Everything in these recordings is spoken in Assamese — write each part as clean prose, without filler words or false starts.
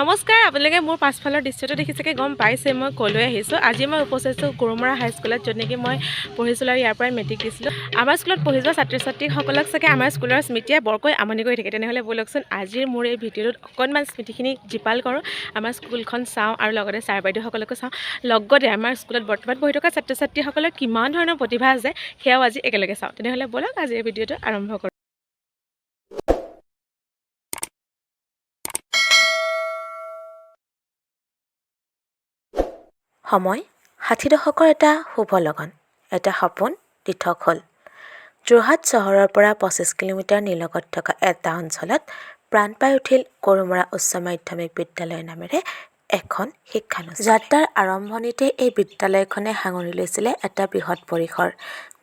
নমস্কাৰ, আপোনালোকে মোৰ পাছফালৰ দৃশ্যটো দেখি চাগে গম পাইছে মই ক'লৈ আহিছোঁ। আজি মই উপস্থিত আছোঁ গৰুমৰা হাইস্কুলত, য'ত নেকি মই পঢ়িছিলোঁ আৰু ইয়াৰ পৰাই মেট্ৰিক দিছিলোঁ। আমাৰ স্কুলত পঢ়ি যোৱা ছাত্ৰ ছাত্ৰীসকলক চাগে আমাৰ স্কুলৰ স্মৃতিয়ে বৰকৈ আমনি কৰি থাকে। তেনেহ'লে ব'লকচোন, আজিৰ মোৰ এই ভিডিঅ'টোত অকণমান স্মৃতিখিনি জীপাল কৰোঁ, আমাৰ স্কুলখন চাওঁ আৰু লগতে ছাৰ বাইদেউসকলকো চাওঁ। লগতে আমাৰ স্কুলত বৰ্তমান পঢ়ি থকা ছাত্ৰ ছাত্ৰীসকলৰ কিমান ধৰণৰ প্ৰতিভা আছে, সেয়াও আজি একেলগে চাওঁ। তেনেহ'লে ব'লক, আজি এই ভিডিঅ'টো আৰম্ভ কৰোঁ। সময় 60 দশকৰ এটা শুভ লগন, এটা সপোন দিঠক হ'ল। যোৰহাট চহৰৰ পৰা 25 কিলোমিটাৰ নিলগত থকা এটা অঞ্চলত প্ৰাণ পাই উঠিল গৰুমৰা উচ্চ মাধ্যমিক বিদ্যালয় নামেৰে এখন শিক্ষানুষ্ঠান। যাত্ৰাৰ আৰম্ভণিতে এই বিদ্যালয়খনে সাঙুৰি লৈছিলে এটা বৃহৎ পৰিসৰ।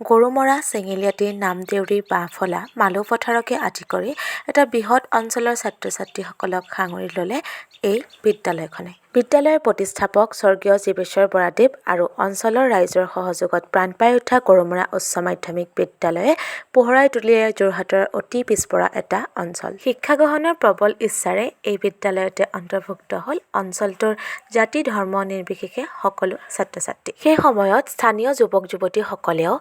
গৰুমৰা, চেঙেলীআটী, নামদেউৰী, বাঁহফলা, মালৌপথাৰকে আদি কৰি এটা বৃহৎ অঞ্চলৰ ছাত্ৰ ছাত্ৰীসকলক সাঙুৰি ল'লে এই বিদ্যালয়খনে। বিদ্যালয়ৰ প্ৰতিষ্ঠাপক স্বৰ্গীয় জীৱেশ্বৰ বৰাদেৱ আৰু অঞ্চলৰ ৰাইজৰ সহযোগত প্ৰাণ পাই উঠা গৰুমৰা উচ্চ মাধ্যমিক বিদ্যালয়ে পোহৰাই তুলিলে যোৰহাটৰ অতি পিছপৰা এটা অঞ্চল। শিক্ষা গ্ৰহণৰ প্ৰবল ইচ্ছাৰে এই বিদ্যালয়তে অন্তৰ্ভুক্ত হ'ল অঞ্চলটোৰ জাতি ধৰ্ম নিৰ্বিশেষে সকলো ছাত্ৰ ছাত্ৰী। সেই সময়ত স্থানীয় যুৱক যুৱতীসকলেও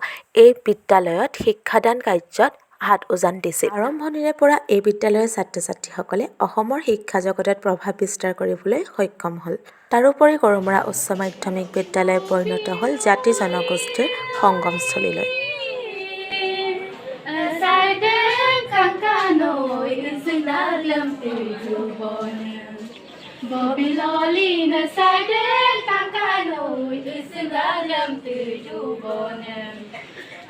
এই বিদ্যালয়ত শিক্ষাদান কাৰ্যত হাত উজান দিছিল। আৰম্ভণিৰে পৰা এই বিদ্যালয়ৰ ছাত্ৰ ছাত্ৰীসকলে অসমৰ শিক্ষা জগতত প্ৰভাৱ বিস্তাৰ কৰিবলৈ সক্ষম হ'ল। তাৰোপৰি গৰুমৰা উচ্চ মাধ্যমিক বিদ্যালয় পৰিণত হ'ল জাতি জনগোষ্ঠীৰ সংগমস্থলীলৈ। Side kankanoy sinaglam tijubone Bobilolin side kankanoy sinaglam tijubone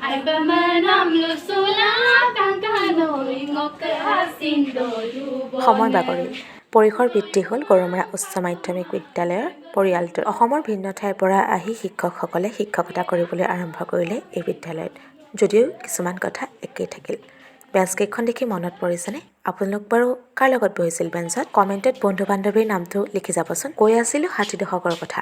Ay pamanam lusula kankanoy ngok hasindo jubone। সময় বাগৰিল, পৰিসৰ বৃদ্ধি হ'ল গৰুমৰা উচ্চ মাধ্যমিক বিদ্যালয়ৰ পৰিয়ালটোৰ। অসমৰ ভিন্ন ঠাইৰ পৰা আহি শিক্ষকসকলে শিক্ষকতা কৰিবলৈ আৰম্ভ কৰিলে এই বিদ্যালয়ত, যদিও কিছুমান কথা একেই থাকিল। বেঞ্চকেইখন দেখি মনত পৰিছেনে? আপোনালোক বাৰু কাৰ লগত বহিছিল বেঞ্চত? কমেণ্টত বন্ধু বান্ধৱীৰ নামটো লিখি যাবচোন। কৈ আছিলোঁ 60 দশকৰ কথা।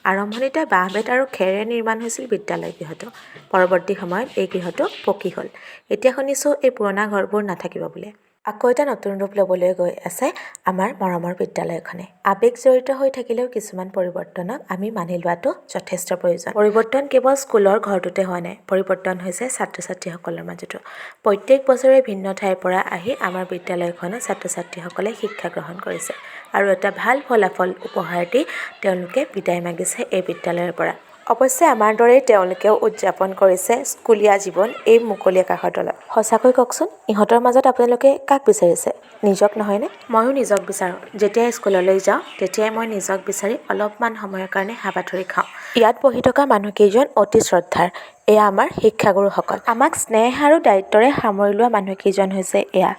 আৰম্ভণিতে বাঁহ বেত আৰু খেৰেৰে নিৰ্মাণ হৈছিল বিদ্যালয় গৃহটো। পৰৱৰ্তী সময়ত এই গৃহটো পকী হ'ল। এতিয়া শুনিছোঁ এই পুৰণা ঘৰবোৰ নাথাকিব বোলে, আকৌ এটা নতুন ৰূপ ল'বলৈ গৈ আছে আমাৰ মৰমৰ বিদ্যালয়খনে। আৱেগ জড়িত হৈ থাকিলেও কিছুমান পৰিৱৰ্তনক আমি মানি লোৱাটো যথেষ্ট প্ৰয়োজন। পৰিৱৰ্তন কেৱল স্কুলৰ ঘৰটোতে হোৱা নাই, পৰিৱৰ্তন হৈছে ছাত্ৰ ছাত্ৰীসকলৰ মাজতো। প্ৰত্যেক বছৰে ভিন্ন ঠাইৰ পৰা আহি আমাৰ বিদ্যালয়খনত ছাত্ৰ ছাত্ৰীসকলে শিক্ষা গ্ৰহণ কৰিছে আৰু এটা ভাল ফলাফল উপহাৰ দি তেওঁলোকে বিদায় মাগিছে এই বিদ্যালয়ৰ পৰা। অৱশ্যে আমাৰ দৰেই তেওঁলোকেও উদযাপন কৰিছে স্কুলীয়া জীৱন এই মুকলি আকাশৰ তলত। সঁচাকৈ কওকচোন, ইহঁতৰ মাজত আপোনালোকে কাক বিচাৰিছে? নিজক নহয়নে? ময়ো নিজক বিচাৰোঁ। যেতিয়াই স্কুললৈ যাওঁ, তেতিয়াই মই নিজক বিচাৰি অলপমান সময়ৰ কাৰণে হাবাথুৰি খাওঁ। ইয়াত বহি থকা মানুহকেইজন অতি শ্ৰদ্ধাৰ। এয়া আমাৰ শিক্ষাগুৰুসকল। আমাক স্নেহ আৰু দায়িত্বৰে সামৰি লোৱা মানুহকেইজন হৈছে এয়া।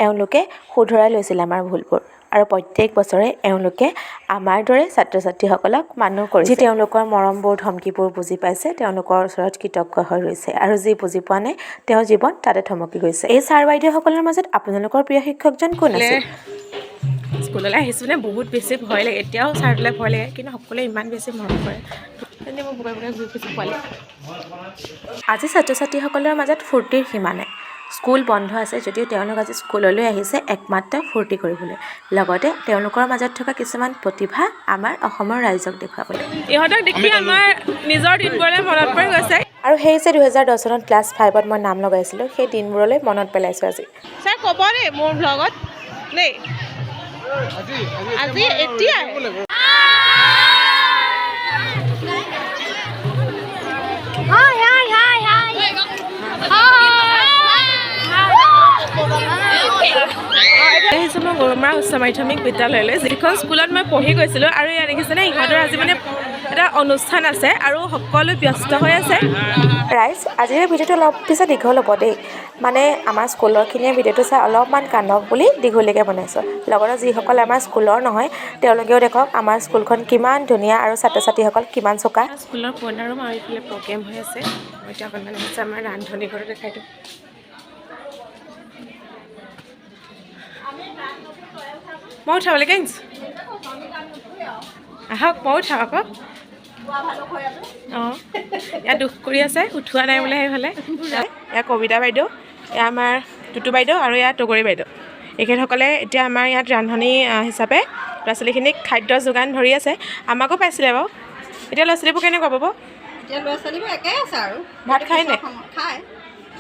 এওঁলোকে শুধৰাই লৈছিল আমাৰ ভুলবোৰ আৰু প্ৰত্যেক বছৰে এওঁলোকে আমাৰ দৰে ছাত্ৰ ছাত্ৰীসকলক মানুহ কৰিছে। যি তেওঁলোকৰ মৰমবোৰ, ধমকিবোৰ বুজি পাইছে, তেওঁলোকৰ ওচৰত কৃতজ্ঞ হৈ ৰৈছে আৰু যি বুজি পোৱা নাই, তেওঁৰ জীৱন তাতে থমকি গৈছে। এই ছাৰ বাইদেউসকলৰ মাজত আপোনালোকৰ প্ৰিয় শিক্ষকজন কোন আছিল? স্কুললৈ আহিছোঁ মানে বহুত বেছি ভয় লাগে। এতিয়াও ছাৰটোলৈ ভয় লাগে, কিন্তু সকলোৱে ইমান বেছি মৰম কৰে। তেনে মই বগাই বগাই ঘূৰি ফুৰিছোঁ পোৱালি। আজি ছাত্ৰ ছাত্ৰীসকলৰ মাজত ফূৰ্তিৰ সীমা নাই। স্কুল বন্ধ আছে যদিও তেওঁলোক আজি স্কুললৈ আহিছে একমাত্ৰ ফূৰ্তি কৰিবলৈ, লগতে তেওঁলোকৰ মাজত থকা কিছুমান প্ৰতিভা আমাৰ অসমৰ ৰাইজক দেখুৱাবলৈ। ইহঁতক দেখি আমাৰ নিজৰ দিনবোৰলৈ মনত পৰি গৈছে। আৰু সেই যে 2010 চনত ক্লাছ 5ত মই নাম লগাইছিলোঁ, সেই দিনবোৰলৈ মনত পেলাইছোঁ আজি। ছাৰ, ক'ব দেই মোৰ ব্লগত দেই আজি এতিয়াই। Hi hi hi hi hi। আহিছোঁ মই গৰুমৰা উচ্চ মাধ্যমিক বিদ্যালয়লৈ, যিখন স্কুলত মই পঢ়ি গৈছিলোঁ। আৰু ইয়াত দেখিছেনে, ইহঁতৰ আজি মানে এটা অনুষ্ঠান আছে আৰু সকলো ব্যস্ত হৈ আছে। ৰাইজ, আজিৰ ভিডিঅ'টো অলপ পিছত দীঘল হ'ব দেই। মানে আমাৰ স্কুলৰখিনিয়ে ভিডিঅ'টো চাই অলপমান কান্দক বুলি দীঘলীয়াকৈ বনাইছোঁ। লগতে যিসকল আমাৰ স্কুলৰ নহয়, তেওঁলোকেও দেখক আমাৰ স্কুলখন কিমান ধুনীয়া আৰু ছাত্ৰ ছাত্ৰীসকল কিমান চোকা। স্কুলৰ পুৰণা ৰুম আৰু এইফালে প্ৰগ্ৰেম হৈ আছে। মই এতিয়া অকণমান আহিছোঁ আমাৰ ৰান্ধনি ঘৰত, দেখাই দিওঁ। মই উঠাবলৈকে আনিছোঁ, আহক, মই উঠাওঁ আকৌ। অঁ, ইয়াত দুখ কৰি আছে, উঠোৱা নাই বোলে সেইফালে। এয়া কবিতা বাইদেউ, এয়া আমাৰ টুটু বাইদেউ আৰু এয়া টগৰী বাইদেউ। এখেতসকলে এতিয়া আমাৰ ইয়াত ৰান্ধনি হিচাপে ল'ৰা ছোৱালীখিনিক খাদ্যৰ যোগান ধৰি আছে। আমাকো পাইছিলে বাৰু। এতিয়া ল'ৰা ছোৱালীবোৰ কেনেকুৱা পাব? এতিয়া ল'ৰা ছোৱালীবোৰ একেই আছে আৰু। ভাত খায় নে? খায়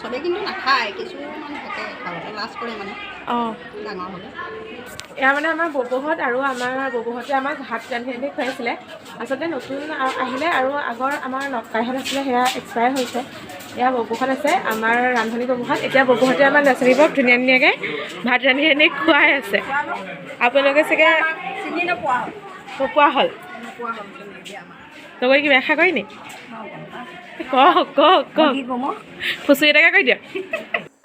চবেই, কিন্তু নাখায় কিছুমান থাকে, খাবলৈ লাজ কৰে মানে ডাঙৰ হ'লে। এয়া মানে আমাৰ ববহঁত আৰু আমাৰ ববহঁতে আমাক ভাত ৰান্ধি ৰান্ধি খুৱাইছিলে। আচলতে নতুন আহিলে আৰু আগৰ আমাৰ নকাইহঁত আছিলে, সেয়া এক্সপায়াৰ হৈছে। এয়া ববহঁত আছে, আমাৰ ৰান্ধনী ববহঁত। এতিয়া ববহঁতে আমাৰ ল'ৰা ছোৱালীবোৰক ধুনীয়া ধুনীয়াকৈ ভাত ৰান্ধি ৰান্ধি খুৱাই আছে। আপোনালোকে চাগে চিনি নোপোৱা হ'ল। নোপোৱা হ'ল। নোপোৱা হ'ল চিনি এতিয়া আমাক। তই কিবা এষাৰ কয় নি? কওক কওক কওক, ফুচুৰি এটাকে কৈ দিয়ক।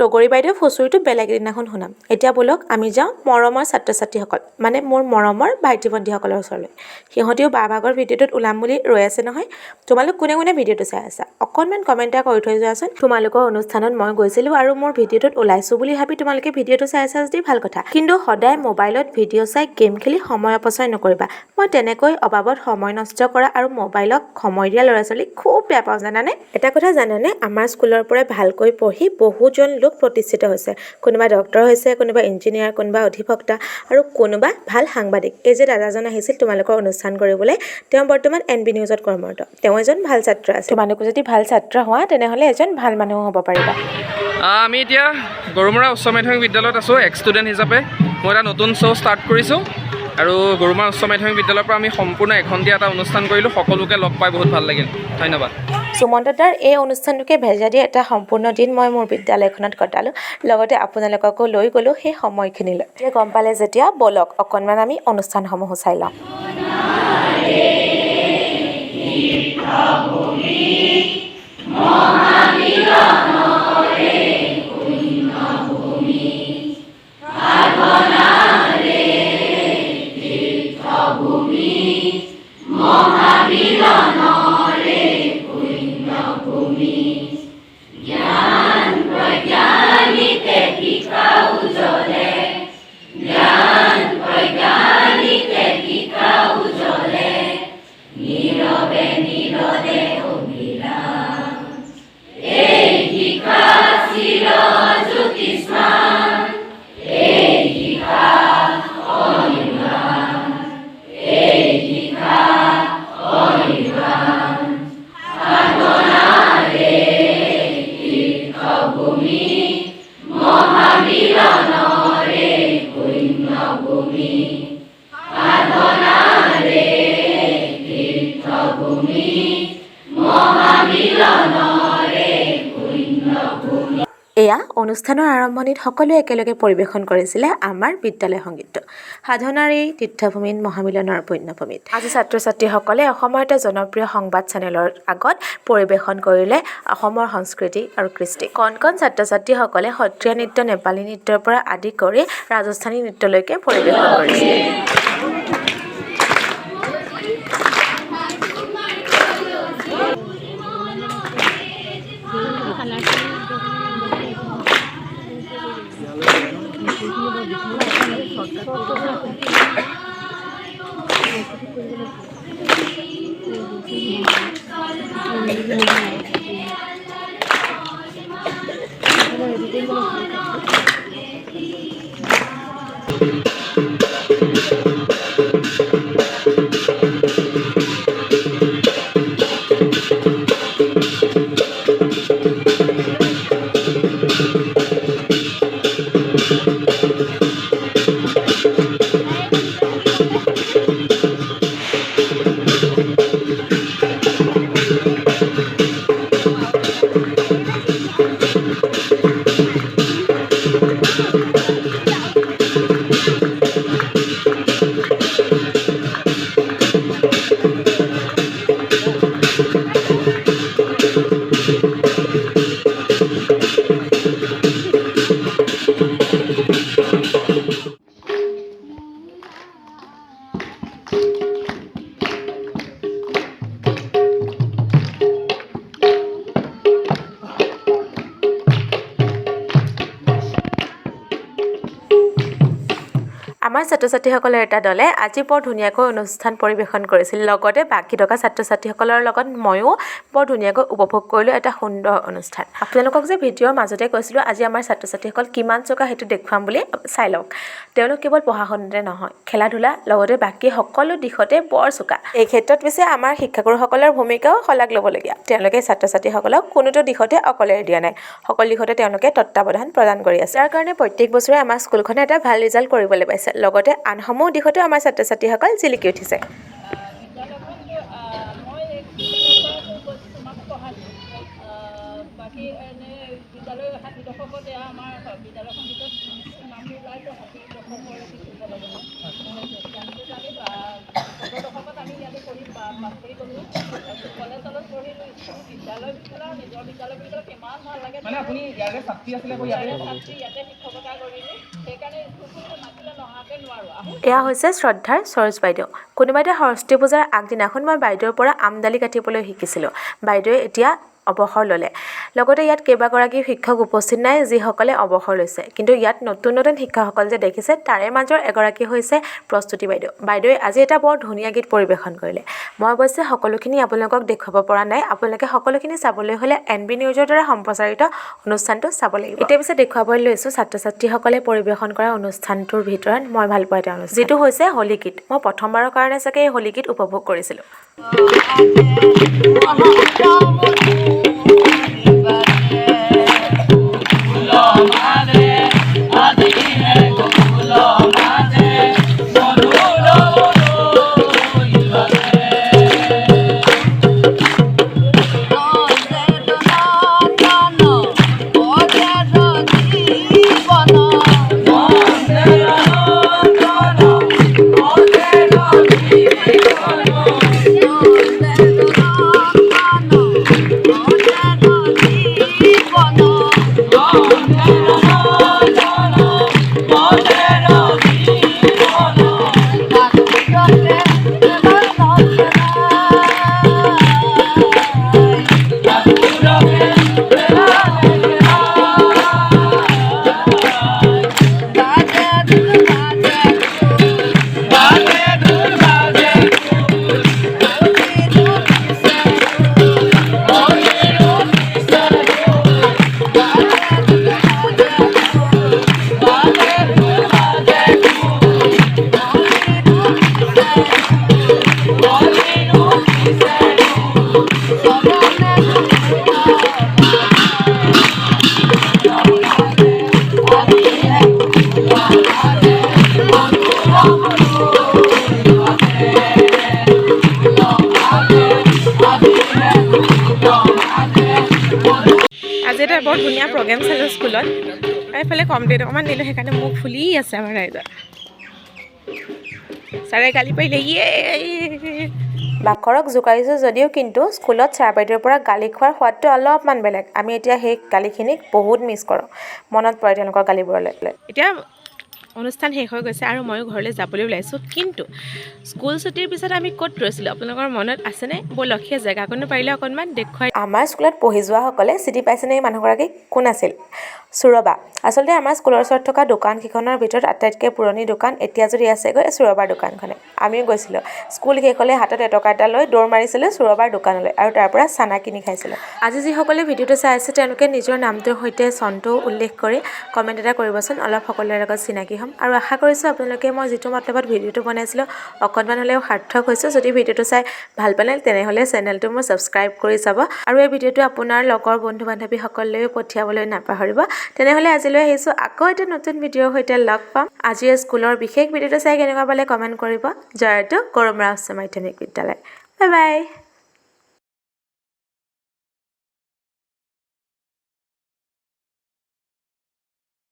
টগৰী বাইদেউ ফুচুৰিটো বেলেগ এদিনাখন শুনাম। এতিয়া ব'লক আমি যাওঁ মৰমৰ ছাত্ৰ ছাত্ৰীসকল, মানে মোৰ মৰমৰ ভাইটি ভণ্টিসকলৰ ওচৰলৈ। সিহঁতেও বা ভাগৰ ভিডিঅ'টোত ওলাম বুলি ৰৈ আছে নহয়। তোমালোক কোনে কোনে ভিডিঅ'টো চাই আছা অকণমান কমেণ্ট এটা কৰি থৈ যোৱাচোন। তোমালোকৰ অনুষ্ঠানত মই গৈছিলোঁ আৰু মোৰ ভিডিঅ'টোত ওলাইছোঁ বুলি ভাবি তোমালোকে ভিডিঅ'টো চাই আছা যদি ভাল কথা, কিন্তু সদায় মোবাইলত ভিডিঅ' চাই গেম খেলি সময় অপচয় নকৰিবা। মই তেনেকৈ অবাবত সময় নষ্ট কৰা আৰু মোবাইলক সময় দিয়া ল'ৰা ছোৱালীক খুব বেয়া পাওঁ, জানানে? এটা কথা জানানে, আমাৰ স্কুলৰ পৰাই ভালকৈ পঢ়ি বহুজন লোক প্ৰতিষ্ঠিত হৈছে। কোনোবা ডক্টৰ হৈছে, কোনোবা ইঞ্জিনিয়াৰ, কোনোবা অধিবক্তা আৰু কোনোবা ভাল সাংবাদিক। এই যে দাদাজন আহিছিল তোমালোকৰ অনুষ্ঠান কৰিবলৈ, তেওঁ বৰ্তমান এন বি নিউজত কৰ্মৰত। তেওঁ এজন ভাল ছাত্ৰ আছে। তোমালোকো যদি ভাল ছাত্ৰ হোৱা তেনেহ'লে এজন ভাল মানুহ হ'ব পাৰিবা। আমি এতিয়া গৰুমৰা উচ্চ মাধ্যমিক বিদ্যালয়ত আছোঁ। এক্স ষ্টুডেণ্ট হিচাপে মই এটা নতুন শ্ব' ষ্টাৰ্ট কৰিছোঁ আৰু গৰুমৰা উচ্চ মাধ্যমিক বিদ্যালয়ৰ পৰা আমি সম্পূৰ্ণ এঘণ্টীয়া এটা অনুষ্ঠান কৰিলোঁ। সকলোকে লগ পাই বহুত ভাল লাগিল, ধন্যবাদ। সুমন্ত দাৰ এই অনুষ্ঠানটোকে ভেজা দি এটা সম্পূৰ্ণ দিন মই মোৰ বিদ্যালয়খনত কটালোঁ, লগতে আপোনালোককো লৈ গ'লোঁ সেই সময়খিনিলৈ। এতিয়া গম পালে যেতিয়া, ব'লক অকণমান আমি অনুষ্ঠানসমূহো চাই লওঁ। এয়া অনুষ্ঠানৰ আৰম্ভণিত সকলোৱে একেলগে পৰিৱেশন কৰিছিলে আমাৰ বিদ্যালয় সংগীতটো, সাধনাৰ এই তীৰ্থভূমিত, মহামিলনৰ পুণ্যভূমিত। আজি ছাত্ৰ ছাত্ৰীসকলে অসমৰ এটা জনপ্ৰিয় সংবাদ চেনেলৰ আগত পৰিৱেশন কৰিলে অসমৰ সংস্কৃতি আৰু কৃষ্টি। কণ কণ ছাত্ৰ ছাত্ৰীসকলে সত্ৰীয়া নৃত্য, নেপালী নৃত্যৰ পৰা আদি কৰি ৰাজস্থানী নৃত্যলৈকে পৰিৱেশন কৰিছিলে। আমাৰ ছাত্ৰ ছাত্ৰীসকলৰ এটা দলে আজি বৰ ধুনীয়াকৈ অনুষ্ঠান পৰিৱেশন কৰিছিল। লগতে বাকী থকা ছাত্ৰ ছাত্ৰীসকলৰ লগত ময়ো বৰ ধুনীয়াকৈ উপভোগ কৰিলোঁ এটা সুন্দৰ অনুষ্ঠান। আপোনালোকক যে ভিডিঅ'ৰ মাজতে কৈছিলোঁ আজি আমাৰ ছাত্ৰ ছাত্ৰীসকল কিমান চোকা সেইটো দেখুৱাম বুলি, চাই লওক। তেওঁলোক কেৱল পঢ়া শুনাতে নহয়, খেলা ধূলা লগতে বাকী সকলো দিশতে বৰ চোকা। এই ক্ষেত্ৰত পিছে আমাৰ শিক্ষাগুৰুসকলৰ ভূমিকাও শলাগ ল'বলগীয়া। তেওঁলোকে ছাত্ৰ ছাত্ৰীসকলক কোনোটো দিশতে অকলে এৰি দিয়া নাই, সকলো দিশতে তেওঁলোকে তত্বাৱধান প্ৰদান কৰি আছে, যাৰ কাৰণে প্ৰত্যেক বছৰে আমাৰ স্কুলখনে এটা ভাল ৰিজাল্ট কৰিবলৈ পাইছে। লগতে আনসমূহ দিশতো আমাৰ ছাত্ৰ ছাত্ৰীসকল জিলিকি উঠিছে। বিদ্যালয়খন মই বিদ্যালয়ৰ পৰা তোমাকো পঢ়াইছোঁ। বাকী এনেই বিদ্যালয় 60 দশকত এয়া আমাৰ বিদ্যালয়খন ভিতৰত নাম ওলাইছে, 60 দশকলৈকে বিদ্যালয়খনত। আমি 70 দশকত আমি ইয়াতে পঢ়ি পাছ কৰি গ'লোঁ, তাৰপিছত কলেজ চলেজ পঢ়িলোঁ। স্কুল বিদ্যালয় বুলি ক'লে আৰু নিজৰ বিদ্যালয় বুলি ক'লে কিমান ভাল লাগে। মানে আপুনি ইয়াৰে ছাত্ৰী আছিলে আকৌ ইয়াতে ইয়াৰে ছাত্ৰী, ইয়াতে শিক্ষকতা কৰিলোঁ, সেইকাৰণে স্কুলখন মাতিলে নহাকৈ নোৱাৰোঁ, আহোঁ। এয়া হৈছে শ্ৰদ্ধাৰ সৰোজ বাইদেউ। কোনোবা এটা সৰস্বতী পূজাৰ আগদিনাখন মই বাইদেউৰ পৰা আমদালি কাটিবলৈ শিকিছিলোঁ। বাইদেৱে এতিয়া অৱসৰ ল'লে। লগতে ইয়াত কেইবাগৰাকী শিক্ষক উপস্থিত নাই, যিসকলে অৱসৰ লৈছে। কিন্তু ইয়াত নতুন নতুন শিক্ষকসকল যে দেখিছে, তাৰে মাজৰ এগৰাকী হৈছে প্ৰস্তুতি বাইদেউ। বাইদেৱে আজি এটা বৰ ধুনীয়া গীত পৰিৱেশন কৰিলে। মই অৱশ্যে সকলোখিনি আপোনালোকক দেখুৱাব পৰা নাই। আপোনালোকে সকলোখিনি চাবলৈ হ'লে এন বি নিউজৰ দ্বাৰা সম্প্ৰচাৰিত অনুষ্ঠানটো চাব লাগিব। এতিয়া পিছে দেখুৱাবলৈ লৈছোঁ ছাত্ৰ ছাত্ৰীসকলে পৰিৱেশন কৰা অনুষ্ঠানটোৰ ভিতৰত মই ভাল পোৱা এটা অনুষ্ঠান, যিটো হৈছে হোলী গীত। মই প্ৰথমবাৰৰ কাৰণে চাগে এই হোলী গীত উপভোগ কৰিছিলোঁ। আজি এটা বৰ ধুনীয়া প্ৰগ্ৰেম চালোঁ স্কুলত। এইফালে কমপ্লেইন অকণমান দিলোঁ, সেইকাৰণে মুখ ফুলি আছে আমাৰ ৰাইজৰ। ছাৰে গালি পাৰিলে ইয়ে। বাখৰক জোকাৰিছোঁ যদিও কিন্তু স্কুলত ছাৰ বাইদেউৰ পৰা গালি খোৱাৰ সোৱাদটো অলপমান বেলেগ। আমি এতিয়া সেই গালিখিনিক বহুত মিছ কৰোঁ, মনত পৰে তেওঁলোকৰ গালিবোৰলৈ। এতিয়া অনুষ্ঠান শেষ হৈ গৈছে আৰু ময়ো ঘৰলৈ যাবলৈ ওলাইছোঁ। কিন্তু স্কুল ছুটীৰ পিছত আমি ক'ত ৰৈছিলোঁ আপোনালোকৰ মনত আছেনে? ব'লক, সেই জেগাকণো পাৰিলে অকণমান দেখুৱাই। আমাৰ স্কুলত পঢ়ি যোৱাসকলে চিনি পাইছেনে এই মানুহগৰাকী কোন আছিল? চুৰবা। আচলতে আমাৰ স্কুলৰ ওচৰত থকা দোকানকেইখনৰ ভিতৰত আটাইতকৈ পুৰণি দোকান এতিয়া যদি আছেগৈ চুৰবাৰ দোকানখনে। আমিও গৈছিলোঁ, স্কুল শেষ হ'লে হাতত এটকা এটা লৈ দৌৰ মাৰিছিলোঁ চুৰবাৰ দোকানলৈ আৰু তাৰ পৰা চানা কিনি খাইছিলোঁ। আজি যিসকলে ভিডিঅ'টো চাই আছে, তেওঁলোকে নিজৰ নামটোৰ সৈতে চনটো উল্লেখ কৰি কমেণ্ট এটা কৰিবচোন, অলপ সকলোৰে লগত চিনাকি হ'ম। আৰু আশা কৰিছোঁ আপোনালোকে মই যিটো মতলবত ভিডিঅ'টো বনাইছিলোঁ অকণমান হ'লেও সাৰ্থক হৈছোঁ। যদি ভিডিঅ'টো চাই ভাল পালে, তেনেহ'লে চেনেলটো মোৰ ছাবস্ক্ৰাইব কৰি যাব আৰু এই ভিডিঅ'টো আপোনাৰ লগৰ বন্ধু বান্ধৱীসকললৈও পঠিয়াবলৈ নাপাহৰিব। তেনেহ'লে আজিলৈ আহিছোঁ, আকৌ এটা নতুন ভিডিঅ'ৰ সৈতে লগ পাম। আজিৰ স্কুলৰ বিশেষ ভিডিঅ'টো চাই কেনেকুৱা পালে কমেণ্ট কৰিব। জয়তু গৰুমৰা উচ্চ মাধ্যমিক বিদ্যালয়। Bye bye.